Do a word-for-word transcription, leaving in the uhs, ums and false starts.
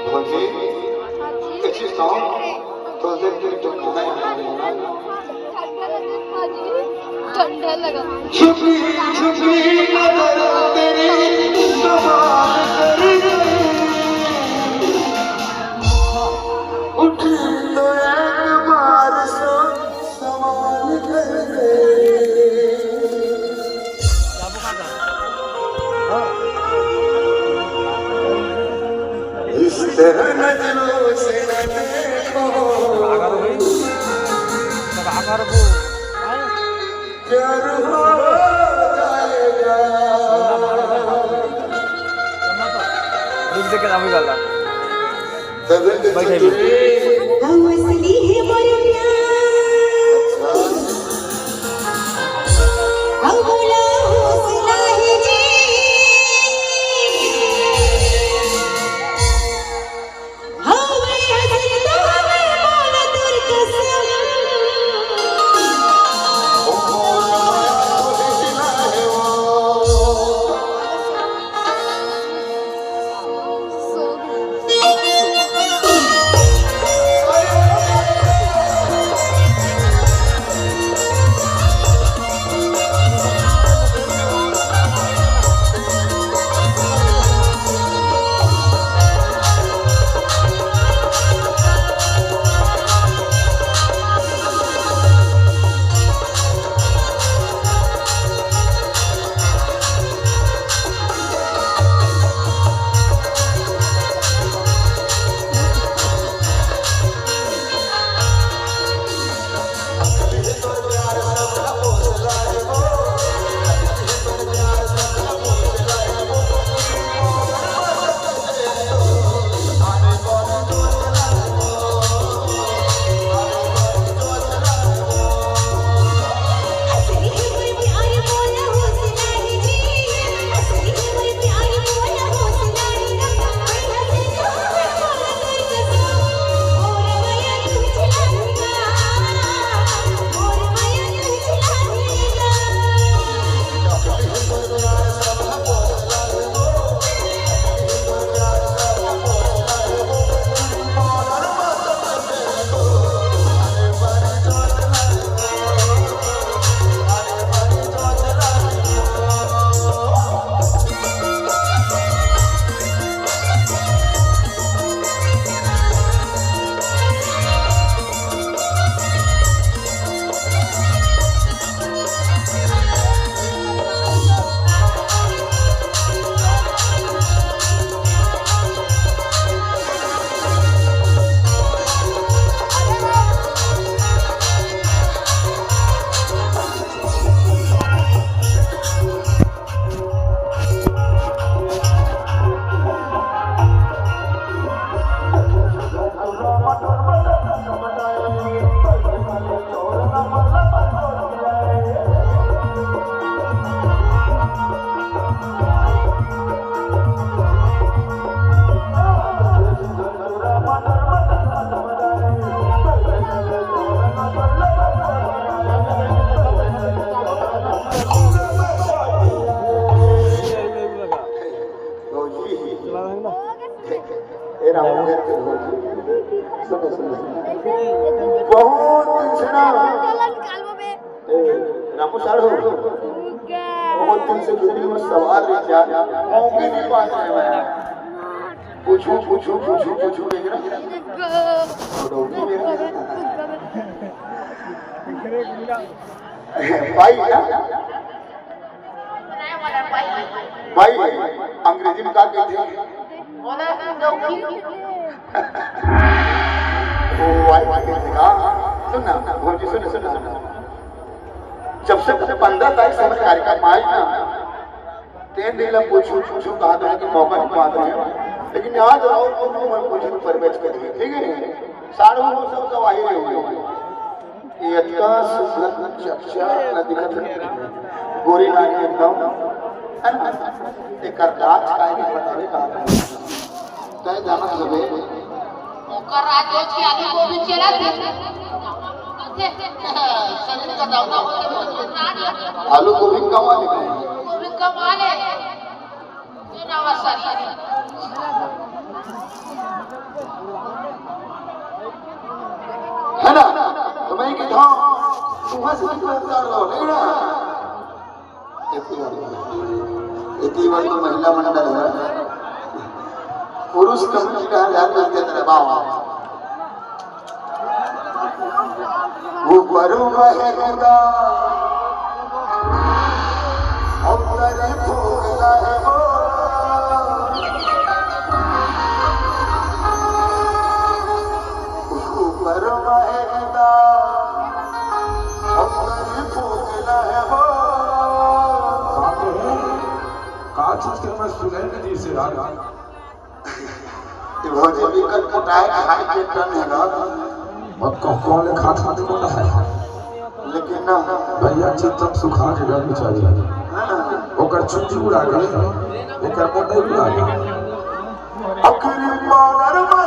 भौजी, एक चीज कहूँ, तो देख के तो खाना ही खाना है ना। ठंडा लगा। छुपी छुपी नजर तेरी कमाल कर गई। उठी तो एक बार सो सवाल कर गई। इस तरह नजरों से न देखो। प्यार हो जाएगा। बैठे भी। हम असली है मोर प्यार। हम बोला हौसला है जी। ए राम, सुनो, सुनो, सुनो। बहुत दिन से ना, ए, रामू साढ़ू, बहुत दिन से दिल्ली में सवार रह जा, मौके नहीं पाते हैं मैं। पूछू, पूछू, पूछू, पूछू, देख रहा। भाई, भाई, अंग्रेजी में का कहते हैं? ओ, भाई, भाई, कहते हैं, हाँ, सुन ना, भौजी, सुन, सुन ना। जब से पंद्रह तारीख से हमारे कार्यक्रम आए ना, तेन दिन ला पूछू, पूछू, कहा था कि मौका नहीं पाते हैं, लेकिन आज आओ, तो मैं पूछू, पर बैठ कर, ठीक है? साढ़े नौ सौ गवाही रहे हुए हैं। ये अतका सुंदर चकचक न दिखत हे। गोरी नारी एकदम, है ना? एकर राज काय के बतावे का? तय जानत हवे। ओकर राज रोज के आलू गोभी चलत हे। शरीर का दावना होत हे। आलू गोभी कमा ले। गोभी कमा ले। ये ना वा शरीर। है ना? तो मैं कही, हाँ, तुम्हें से भी उतार लो, नहीं ना? इतनी बार, इतनी बार तो महिला मंडल है, पुरुष कमेटी का हजार कर देते रहे, वाह, वाह। ऊपर महकदा, अंदर फूकदा है वो। ऊपर महकदा, अंदर फूकदा है वो। का कहे? का चीज के मैं सुने नहीं से यार। ये भौजी भी कटपुटाए खाए के टन है ना। और कौन कौन ले खा खा के बोला है? लेकिन ना। भैया चित्तम सुखा के घर में चाहिए। हाँ। ओकर चुंडी उड़ा के, एकर मोटाई उड़ा के। ओकरी पाउडर में